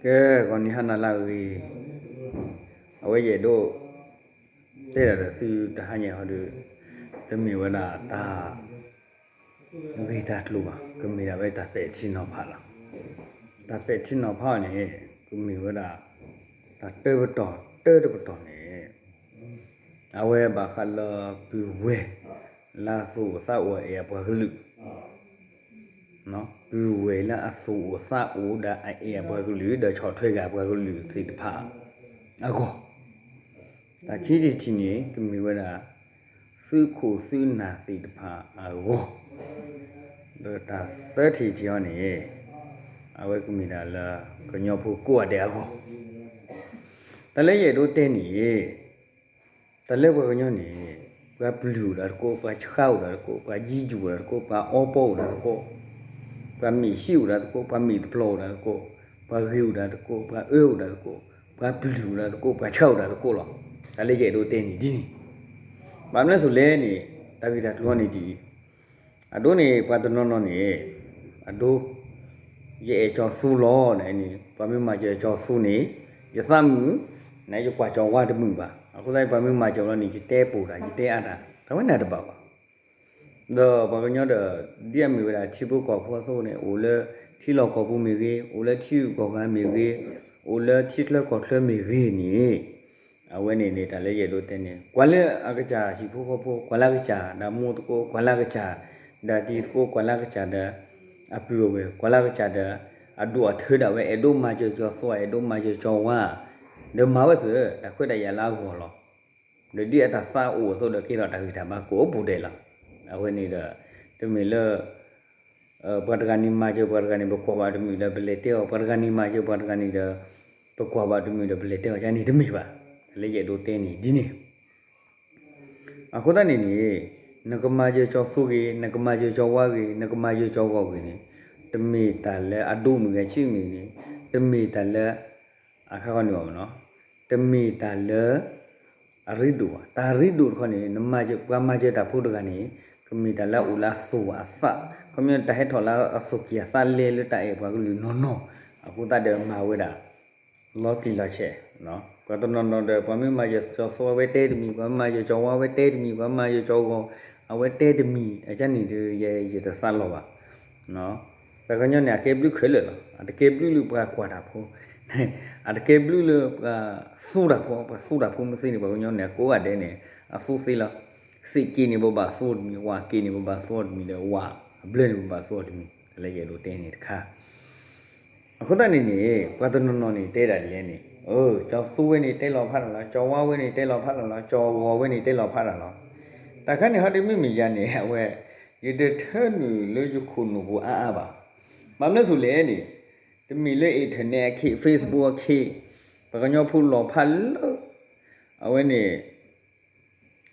ကဲ ဂီၤနံၤဟါနၤလၢအဂ့ၤ, အဝဲယအဲၣ်ဒိး တဲဒၣ်ဒီးသုတဟါညါဟီဒီး တမ့ၢ်ဝဲဒၣ်တၢ်ဂ့ၢ်တၢ်ကျိၤဘၣ်, ကမ့ၢ်ဒၣ်ဝဲတၢ် ပဲာ်ထံနီၤဖး လီၤ. တၢ်ပဲာ်ထံနီၤဖးအီၤန့ၣ် ကမ့ၢ်ဝဲဒၣ် တၢ်တၢပတီၢ်တၢတပတီၢ်န့ၣ် အဝဲဘၣ်ဃးလၢပုၢ်ဝဲၢ် လၢအသူၣ်အိၣ်သးအိၣ် အအဲၣ်အပှၤကလုာ် ပုၢ်ဝဲၢ်လၢအသူၣ်အိၣ်သးအိၣ်ဒီးအအဲၣ်အပှၤကလုာ် ဒီးဆီၣ်ထွဲက့ၤအပှၤကလုာ်သ့ၣ်တဖၣ်အဂီၢ်, တၢ်ခံထံၣ်တထံၣ်န့ၣ် ကမ့ၢ်ဝဲဒၣ် သုးခိၣ်သုးနၢ်သ့ၣ်တဖၣ်အဂီၢ်, ဒီးတၢ်သၢထံၣ်တထံၣ်အံၤန့ၣ် အဝဲကမ့ၢ်ဒၣ်လၢ ကညီဖိကိးဂၤဒဲးအဂီၢ်, တၢ်လၢယအဲၣ်ဒိးတဲန့ၣ် တၢ်လၢပှၤကညီန့ၣ် ပှၤပျုၢ်အိၣ်ဒီးတကိး, ပှၤဆှါအိၣ်ဒီးတကိး, ပှၤယံၤယူၣ်အိၣ်ဒီးတကိး, ပှၤအီပီအိၣ်ဒီးတကိး, ပှၤမ့ၣ်ဟံၣ်အိၣ်ဒီးတကိး, ပှၤမ့ၣ်တပျီၤအိၣ်ဒီးတကိး, ပှၤဂ့ၤအိၣ်ဒီးတကိး, ပှၤအၢအိၣ်ဒီးတကိး, ပှၤပျုၢ်အိၣ်ဒီးတကိး, ပှၤဆှါအိၣ်ဒီးတကိးလီၤ. တၢ်လၢယအဲၣ်ဒိးတဲန့ၣ်ဒ်န့ၣ်, ဘၣ်မနုၤအဃိလဲၣ်န့ၣ် တၢ်ဂ့ၢ်တၢ်ကျိၤန့ၣ်ဒ်အံၤ, အဒိန့ၣ် ပှၤတနီၤနီၤန့ၣ် အဒိ ယအဲၣ်ကၠီၤသူလီၤန့ၣ်, ပှၤမ့ၢ်မၤစၢၤကၠီၤသူန့ၣ် ယသးမုာ်, န့ၣ်ယကွၢ်ကၠီၤဝါတမုာ်ဘၣ်. အဃိသတး ပှၤမ့ၢ်မၤစၢၤလီၤန့ၣ် ယတဲပိာ်တၢ် ယတဲအါတၢ် တၢ်ဝဲန့ၣ်တဘၣ်ဘၣ်. ဒီးပှၤကညီဒီး ဒ်အမ့ၢ်ဝဲဒၣ်ထံဖိကီၢ်ဖိအသိးန့ၣ် အိၣ်လၢထံလီၢ်ကီၢ်ပူၤမ့ၢ်ဂ့ၤ, အိၣ်လၢထံဂုၤကီၢ်ဂၤမ့ၢ်ဂ့ၤ, အိၣ်လၢထံချၢကီၢ်ချၢမ့ၢ်ဂ့ၤန့ၣ်, အဝဲန့ၣ်န့ၣ် တၢ်လၢယအဲၣ်ဒိးတဲန့ၣ် ကွၢ်လၢအကစၢ်ဟံၣ်ဖိဃီဖိ, ကွၢ်လၢအကစၢ်ဒီးမိၢ်သကိး, ကွၢ်လၢအကစၢ်ဒီးတံၤသကိး, ကွၢ်လၢအကစၢ်ဒီးအပုၢ်အဝဲၢ်, ကွၢ်လၢအကစၢ်ဒီးအဒိၣ်အထၢဒၣ်ဝဲ အဲၣ်ဒိးမၤစၢၤကၠီၤသူ, အဲၣ်ဒိးမၤစၢၤကၠီၤဝါ, ဒီးမၤဝဲသ့ၣ် တၢ်ခွဲးတၢ်ယာ်လၢအဂီၢ်လီၤ. ဒီးဒ်အတၢ်သးအိၣ်အသိးဒီး ကဲထီၣ်တၢ်ဂံၢ်တၢ်ဘါကအိၣ်ပူၤဒဲးလီၤ. အဝဲန့ၣ်ဒီး တမ့ၢ်လၢ ပှၤတဂၤန့ၣ်မၤစၢၤပှၤတဂၤန့ၣ် ပကွၢ်ဘၣ်တမုာ်ဒီးပလဲၤတဲအီၤ, ပှၤတဂၤန့ၣ်မၤစၢၤပှၤတဂၤန့ၣ်ဒီး ပကွၢ်ဘၣ်တမုာ်ဒီးပလဲၤတဲအီၤ ကန့ၣ်တမ့ၢ်ဘၣ်. တၢ်လၢယအဲၣ်ဒိးတဲန့ၣ်ဒ်န့ၣ် အဃိသတးန့ၣ်န့ၣ် နကမၤစၢၤကၠီၤသူဂ့ၤ, နကမၤစၢၤကၠီၤဝါဂ့ၤ, နကမၤစၢၤကၠီၤဂီၤဂ့ၤန့ၣ် တမ့ၢ်တၢ်လၢအဒိၣ်မ့ၢ်ဂ့ၤ ဆံးမ့ၢ်ဂ့ၤန့ၣ် တမ့ၢ်တၢ်လၢ အခါခီန့ၣ်ဘၣ်မနီၤ, တမ့ၢ်တၢ်လၢ အရ့ဒိၣ်ဘၣ်. တၢ်ရ့ဒိၣ်တခီန့ၣ် နမၤစၢၤပှၤမၤစၢၤတၢ်ဖိတဂၤန့ၣ် ကမ့ၢ်တၢ်လၢအအိၣ်လၢအသူၣ်အသး, ခီပညီတၢ်ဟဲထီၣ်လၢအသူၣ်ကံၢ်အသးလဲလၢတၢ်အဲၣ်ပှၤကလုာ်နီၢ်နီၢ်, အဃိသတးဒီးမၤဝဲဒၣ် လီၤတံၢ်လီၤဆဲး, ပှၤတနီၤနီၤဒီး ပှၤမ့ၢ်မၤစၢၤကၠီၤသူအဝဲတဲတမံၤ, ပှၤမ့ၢ်မၤစၢၤကၠီၤဝါအဝဲတဲတမံၤ, ပှၤမ့ၢ်မၤစၢၤကၠီၤဂီၤ အဝဲတဲတမံၤ, အကန့ၣ်ဒီး ယတသးလီၤဘၣ်. ပှၤကညီန့ၣ် အကဲဘျုးခဲလၢာ်လီၤ. အတကဲဘျုးလၢပှၤကွၢ်တၢ်ဖိ, အတကဲဘျုးလၢပှၤသူတၢ်ဖိ, ပှၤသူတၢ်ဖိမ့ၢ်သ့န့ၣ် ပှၤကညီန့ၣ် အကိးဂၤဒဲးန့ၣ် အသူသ့လီၤ. သ့ၣ်က့န့ၣ် ပဘၣ်သူအီၤတမံၤ, ဝၣ်က့န့ၣ် ပဘၣ်သူအီၤတမံၤဒီး ဝၣ်အဘျၢန့ၣ် ပဘၣ်သူအီၤတမံၤ, တၢ်လၢယအဲၣ်ဒိးတဲန့ၣ်တခါ အဃိသတးန့ၣ်န့ၣ် ပှၤတနီၤနီၤန့ၣ် တဲဒၣ်ဒ်လဲၣ်န့ၣ်, ကၠီၤသူဝဲန့ၣ်တဲလီၤဖးတၢ်လီၤ, ကၠီၤဝါဝဲန့ၣ်တဲလီၤဖးတၢ်လီၤ, ကၠီၤဂီၤဝဲန့ၣ်တဲလီၤဖးတၢ်လီၤ. တၢ်ခါန့ၣ် ဟီဒ်မ့မ့ၢ်ယၤန့ၣ် အဝဲ ယတထၢနုာ်လၢယခိၣ်နူာ်ပူၤအါအါဘၣ်. ဘၣ်မနုၤအဃိလဲၣ်န့ၣ်, တမ့ၢ်လၢ internet အခ့ Facebook အခ့, ပှၤကညီဖိလီၤဖးလၢ အဝဲန့ၣ်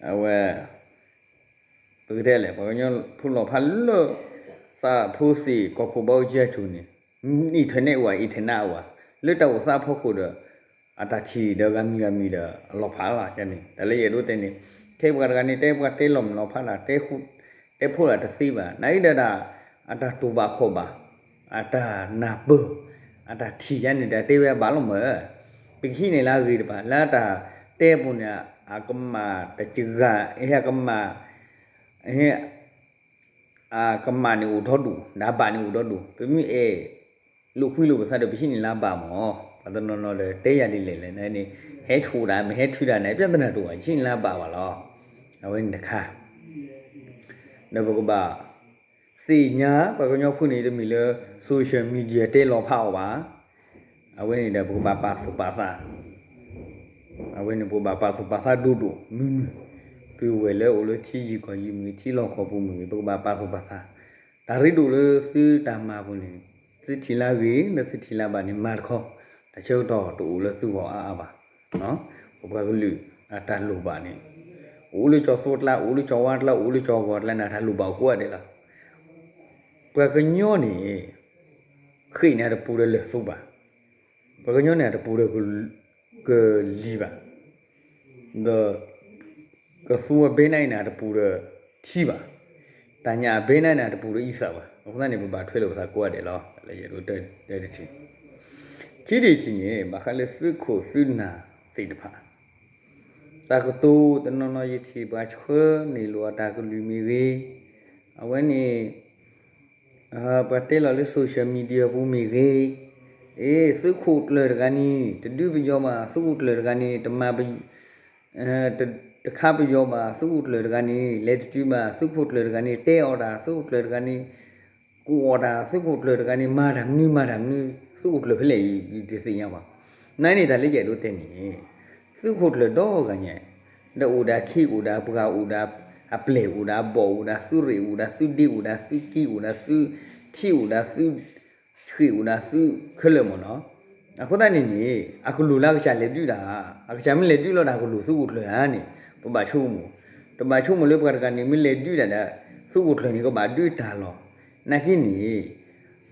အဝဲ ပကတဲလဲၣ် ပှၤကညီဖိလီၤဖးလၢ သးဖိသ့ၣ် ကီၢ်ခိၣ်ဘီကယၤဆိၣ်န့ၣ်, internet အိၣ်ဧါ internet အိၣ်ဧါ, လၢတၢ်အိၣ်သးအဖီခိၣ်ဒီး အတၢ်ထံၣ်ဒီးဂၤမံၤဂၤမံၤဒီး အလီၤဖးလီၤန့ၣ်, တၢ်လၢယအဲၣ်ဒိးတဲန့ၣ်, ထဲပှၤတဂၤန့ၣ် တဲပှၤတဲလီၤမုၢ်လီၤဖးတၢ်, တဲဖိးတၢ်တသ့ဘၣ်, နာ်က့ဒီးတၢ် အတၢ်တူၢ်ဘၣ်ခီၣ်ဘၣ်, အတၢ်နၢ်ပၢၢ်, အတၢ်ထံၣ်ယါန့ၣ်ဒီး တဲဝဲအဘၣ်လီၤမၢ်, ပကဟံးန့ၢ်လၢအဂ့ၤတဘၣ်, လၢအတၢ်တဲအပူၤန့ၣ် အကမၣ်တစှၤ, ဟဲအကမၣ် ဟဲ အကမၣ်န့ၣ်အိၣ်ဒီဒူၣ်, ဒီးအဘၣ်န့ၣ်အိၣ်ဒီဒူၣ်, ပမ့ၢ်အဲၣ် လိာ်ကွံလိာ်ပသးဒီး ပဟံးန့ၢ်လၢအဘၣ်မၢ်, ပှၤတနီၤနီၤဒီး တဲယၤဒ်လဲၣ်လဲၣ်န့ၣ်, ဟဲဆိၣ်တၢ် မ့ၢ်ဟဲထုးတၢ်န့ၣ် ပြဿနာတအိၣ်ဘၣ်, ဟံးန့ၢ်လၢအဘၣ်ဘၣ်လီၤ. အဝဲန့ၣ်တခါ ဒီးပကဘၣ် သ့ၣ်ညါ ပှၤကညီဖိန့ၣ် တမ့ၢ်လၢ social media တဲလီၤဖးအီၤဘၣ်. အဝဲန့ၣ်ဒီး ပကဘၣ်ပာ်သူၣ်ပာ်သး, အဝဲန့ၣ် ပကဘၣ်ပာ်သူၣ်ပာ်သးဒိၣ်ဒိၣ်မုၢ်မုၢ်, ပုၢ်ဝဲၢ်လၢအိၣ်လၢထံယံၤကီၢ်ယံၤမ့ၢ်ဂ့ၤ, ထံလီၢ်ကီၢ်ပူၤမ့ၢ်ဂ့ၤ, ပကဘၣ်ပာ်သူၣ်ပာ်သး, တၢ်ရ့ဒိၣ်လၢသုတၢ်မၤပူၤန့ၣ်, သုထံၣ်လၢအဂ့ၤ လၢသုထံၣ်လၢအဘၣ်န့ၣ် မၤတခီ, တၢ်ဆၢကတီၢ်တအိၣ်လၢသုဂီၢ်အါအါဘၣ်. ပပှၤကလုာ်အတၢ်လိၣ်ဘၣ်န့ၣ်, အိၣ်လၢကၠီၤသူကျါ, အိၣ်လၢကၠီၤဝါကျါ, အိၣ်လၢကၠီၤဂီၤကျါန့ၣ် တၢ်လိၣ်ဘၣ်အိၣ်ကိးဂၤဒဲးလီၤ. ပှၤကညီန့ၣ် ဃ့ၢ်န့ၣ်အတပူၤဒီးလၢၢ်သူဘၣ်, ပှၤကညီန့ၣ်အတပူၤဒီး ကလံၤဘၣ်, ဒီး ကသူအဘ့နၣ်အံၤန့ၣ် အတပူၤဒီးထံဘၣ်, တၢ်ညၣ်အဘ့နၣ်န့ၣ် အတပူၤဒီးအံသၣ်ဘၣ်. အဃိသတးန့ၣ် ပဘၣ်ထွဲလိာ်ပသးကိးဂၤဒဲးလီၤ. လၢယအဲၣ်ဒိးတဲတထံၣ်, ခံထံၣ်တထံၣ်န့ၣ် ဘၣ်ဃးလၢသုးခိၣ်သုးနၢ်သ့ၣ်တဖၣ် တၢ်ကတိၤတနီၤနီၤ ယထံၣ်ပှၤဆှၢန့ၢ်လိာ်အတၢ်ကလုၢ်မ့ၢ်ဂ့ၤ, အဝဲန့ၣ် ပှၤတဲလီၤလၢ social media ပူၤမ့ၢ်ဂ့ၤ, အ့ သုးခိၣ်ကျၢၢ်တဂၤန့ၣ် တဒုးပယီၤဘၣ်, သုးခိၣ်ကျၢၢ်တဂၤန့ၣ် တမၤ တခါပယီၤဘၣ်, သုးခိၣ်ကျၢၢ်တဂၤန့ၣ် လဲၤတတုၤဘၣ်, သုးခိၣ်ကျၢၢ်တဂၤန့ၣ် တဲအီၣ်တၢ်, သုးခိၣ်ကျၢၢ်တဂၤန့ၣ် ကိးအီၣ်တၢ်, သုးခိၣ်ကျၢၢ်တဂၤန့ၣ် မၤတၢ်မနုၤမၤတၢ်မနုၤ, သုးခိၣ်ကျၢၢ်ဖဲလဲၣ် ယတသ့ၣ်ညါဘၣ်. နန့ၣ် တၢ်လၢယအဲၣ်ဒိးတဲန့ၣ် သုးခိၣ်ကျၢၢ်ဒီဂၤညါ ဒီးအိၣ်ဒီးအခ့အိၣ်ဒီးအပှၤအိၣ်ဒီး အပျဲၢ်အိၣ်ဒီးအဘီၣ်အိၣ်ဒီးသုးရ့ၣ်အိၣ်ဒီးသုးဒ့အိၣ်ဒီးသုးက့အိၣ်ဒီးသုးထံအိၣ်ဒီးသုး ဃ့ၢ်အိၣ်ဒီးသုးခဲလၢာ်မ့ၢ်နီၤ. အဃိသတးန့ၣ်န့ၣ် အကလူၤလၢအကစၢ်လဲၤဒုးတၢ်, အကစၢ်မ့ၢ်လဲၤဒုးလီၤဒီးအကလူၤသုးခိၣ်ကျၢၢ်ဧါန့ၣ် ပဘၣ်ဆိကမိၣ်, တဘၣ်ဆိကမိၣ်လၢပှၤတဂၤန့ၣ် မ့ၢ်လဲၤဒုးတၢ်ဒီး သုးခိၣ်ကျၢၢ်န့ၣ် ကဘၣ်ဒုးတၢ်လီၤ. နာ်က့န့ၣ်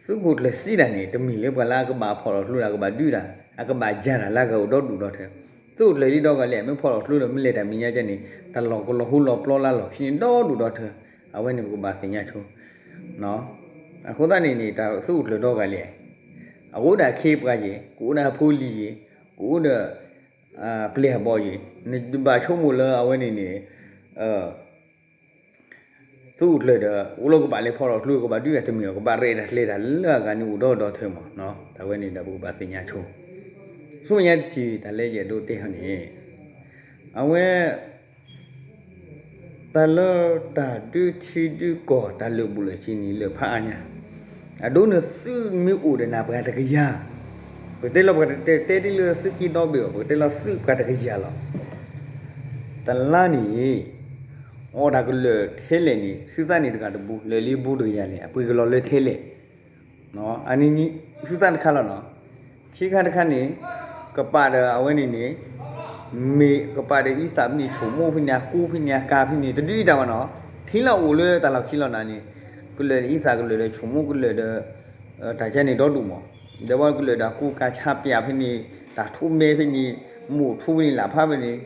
သုးခိၣ်ကျၢၢ်စံးတၢ်န့ၣ် တမ့ၢ်လၢပှၤလၢအကဘၣ်ဖီၣ်လီၤကျိတၢ် ကဘၣ်ဒုးတၢ်, အကဘၣ်ယၤတၢ်လၢအဂၤအိၣ်ဒီဒူၣ်ဒီထၢ. သုးခိၣ်ကျၢၢ်ဒ်ဒီဂၤလဲၣ် မ့ၢ်ဖီၣ်လီၤကျိဒီး မ့ၢ်လဲၤတၢ်မဲာ်ညါကဲန့ၣ် တၢ်လီၢ်ကလီၤဟူလီၤပျီလၢလီၢ်ခံန့ၣ် ဒီဒူၣ်ဒီထၢ. အဝဲန့ၣ်ပကဘၣ်သ့ၣ်ညါဆိ အဃိသတးန့ၣ်န့ၣ် တၢ်သုးခိၣ်ကျၢၢ်ဒီဂၤလဲၣ်, အကအိၣ်ဒီးအခ့အပှၤယ့ၣ်, ကအိၣ်ဒီးအဖိအလံၤယ့ၣ်, ကအိၣ်ဒီး ပျဲၢ်အဘီၣ်ယ့ၣ်, နတဘၣ်ဆိကမိၣ်လၢအဝဲန့ၣ်န့ၣ် သုးခိၣ်ကျၢၢ်ဒီး အိၣ်လၢကဘၣ်လဲၤဖီၣ်လီၤကျိ ကဘၣ်ဒုးတၢ်တမ့ၢ်အီၤ, ကဘၣ်ရဲၣ်တၢ်ကျဲၤတၢ်လၢအဂၤန့ၣ်အိၣ်ဒီဒူၣ်ဒီထၢမး. တၢ်ဝဲန့ၣ်ဒီးပကဘၣ်သ့ၣ်ညါဆိ ဆူညါတထံၣ် တၢ်လၢယအဲၣ်ဒိးတဲဟီန့ၣ် အဝဲ တၢ်လၢတၢ်ဒုးထံဒုးကီၢ် တၢ်လၢာ်ဘူၣ်လၢာ်စ့န့ၣ် လၢာ်ဖးအါညါ, အဒိန့ၣ်သုးမ့ၢ်အိၣ်ဒီးနၤပှၤတကယၤ, ပကတဲလီၤပှၤတတဲတဲဒ်လၢသုးက့ဒီဘ့ၣ်အီၤ ပကတဲလီၤသုးပှၤတကယၤလီၤ. တလါန့ၣ် အီၣ်တၢ်ကလၢာ်ထဲလဲၣ်န့ၣ် သုသၣ်န့ၣ်တဂၤတဘိ လၢာ်လံဘူတကယၤန့ၣ် အပှ့ၤကလီၤလၢထဲလဲၣ် အန့ၣ် သုသၣ်တခါလီၤနီၤ. ခံခါတခါန့ၣ် ကပာ်ဒီးအဝဲန့ၣ်န့ၣ် မ့ၢ်ကပာ်ဒီးအံသၣ်ဖဲန့ၣ် ဆိမိၣ်ဖဲန့ၣ် အကူဖဲန့ၣ် အကၤဖဲန့ၣ် တဒုးအံသၣ်ဘၣ်နီၤ. ထံလၢအအိၣ်လၢတၢ်လီၢ်ခံလီၤနၤန့ၣ် ကလၢာ်ဒီးအံသၣ် ကလၢာ်ဒီးဆိမိၣ် ကလၢာ်ဒီး တၢ်ကဲန့ၣ်ဒီဒူၣ်မး, ဒီးဝဲကလၢာ်ဒီးအကူကၤဆါပၠးဖဲန့ၣ် တၢ်ထူမဲဖဲန့ၣ် မိၢ်ထူဖဲန့ၣ် လၢ်ဖးဖဲန့ၣ်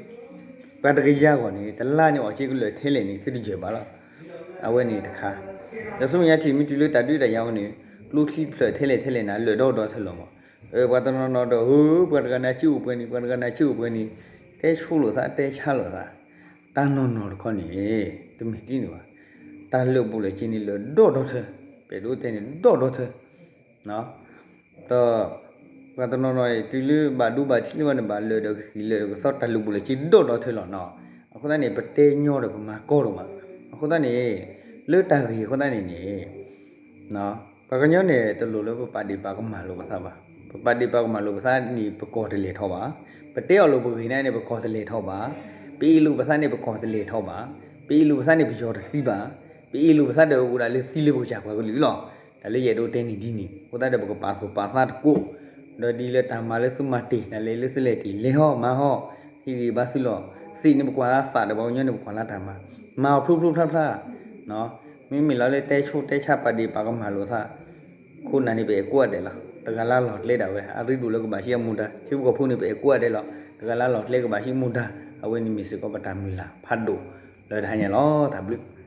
ပှၤတကယၤဂီၢ်န့ၣ် တလါန့ၣ်အီၣ်က့ကလၢာ်ထဲလဲၣ်န့ၣ် သုတယၢၢ်ဘၣ်လီၤ. အဝဲန့ၣ်တခါ ဒီးဆူညါထံၣ်မ့ၢ်တုၤလၢတၢ်ဒုးတၢ်ယၤဝဲန့ၣ် ကျိချံဖျၢၣ်ထဲလဲၣ်ထဲလဲၣ်န့ၣ် လၢာ်ဒီဒီထၢလီၤမး. ပှၤတနီၤနီၤဒီး ဧၢ ပှၤတဂၤန့ၣ်စ့အိၣ်ပှဲၤန့ၣ် ပှၤတဂၤန့ၣ်စ့အိၣ်ပှဲၤန့ၣ် တဲဆိလိာ်သး တဲဆါလိာ်သး တၢ်နီၢ်နီၢ်တခီန့ၣ် တမ့ၢ်ဒ်န့ၣ်ဘၣ်. တၢ်လၢာ်ဘူၣ်လၢာ်စ့န့ၣ် လၢာ်ဒီဒီထၢ, ပအဲၣ်ဒိးတဲန့ၣ် ဒီဒီထၢ ဒီး ပှၤတနီၤနီၤအံၤ တုၤလၢဘၣ်ဒိဘၣ်ထံးလၢၤဘၣ်န့ၣ် ဘၣ်လၢာ်ဒီးကသံၣ်လၢာ်ဒီးကသီ တၢ်လၢာ်ဘူၣ်လၢာ်စ့ဒီဒီထၢလီၤနီၤ. အဃိသတးန့ၣ် ပတဲညီဒီးပမၤကီဒိၣ်မး. အဃိသတးန့ၣ် လၢတၢ်ဂ့ၢ်အဃိသတးန့ၣ်န့ၣ် ပှၤကညီန့ၣ် တလိၣ်လၢပပာ်ဒ့ၣ်ပာ်ကမၣ်လိာ်ပသးဘၣ်. ပပာ်ဒ့ၣ်ပာ်ကမၣ်လိာ်ပသးန့ၣ် ပကီၢ်တလဲၤထီၣ်ဘၣ်. ပတဲအီၤလိာ်ပဂ့ၢ်န့ၣ်န့ၣ် ပကီၢ်တလဲၤထီၣ်ဘၣ်. ပအ့ၣ်လိာ်ပသးန့ၣ် ပကီၢ်တလဲၤထီၣ်ဘၣ်. ပအ့ၣ်လိာ်ပသးန့ၣ် ပယီၤတသံဘၣ်. ပအ့ၣ်လိာ်ပသးဒီးအိၣ်ဒၣ်လၢသံလၢပကစၢ်ပှၤကလုာ်လီၤ. တၢ်လၢယအဲၣ်ဒိးတဲန့ၣ်ဒ်န့ၣ် အဃိသတးဒီးပကပာ်သူၣ်ပာ်သးသကိး ဒီးဒ်လၢတၢ်မၤလၢသုမၤတ့ၢ် တၢ်လဲၤလၢသုလဲၤတ့ၢ် လဲၤဟီၣ်မၤဟီၣ် ဟ့ၣ်ဂံၢ်ဘါသုလီၤ. သ့ၣ်န့ၣ်ပကွၢ်လၢသးဒီးပှၤကညီန့ၣ် ပကွၢ်လၢတၢ်မၤ မၤအီၤဖျိဖျိဖျါဖျါ မ့မ့ၢ်လီၤလၢတဲဆိတဲဆါပာ်ဒ့ၣ်ပာ်ကမၣ်လိာ်သး ခိၣ်နၢ်န့ၣ် ပအဲၣ်ကိးဂၤဒဲးလီၤ. တဂၤလၢလီၢ်ကျဲဒၣ်ဝဲ အရ့ဒိၣ်လၢကဘၣ်ဟံးအမူဒါ ထံဖိကီၢ်ဖိန့ၣ် ပအဲၣ်ကိးဂၤဒဲးလီၤ. တဂၤလၢလီၢ်ကျဲကဘၣ်ဟံးမူဒါ အဝဲန့ၣ်မ့ၢ်စ့ၢ်ကီးပတၢ်မုၢ်လၢ်ဖးဒိၣ်လၢတဟါညါလီၤ. တၢ်ဘျုး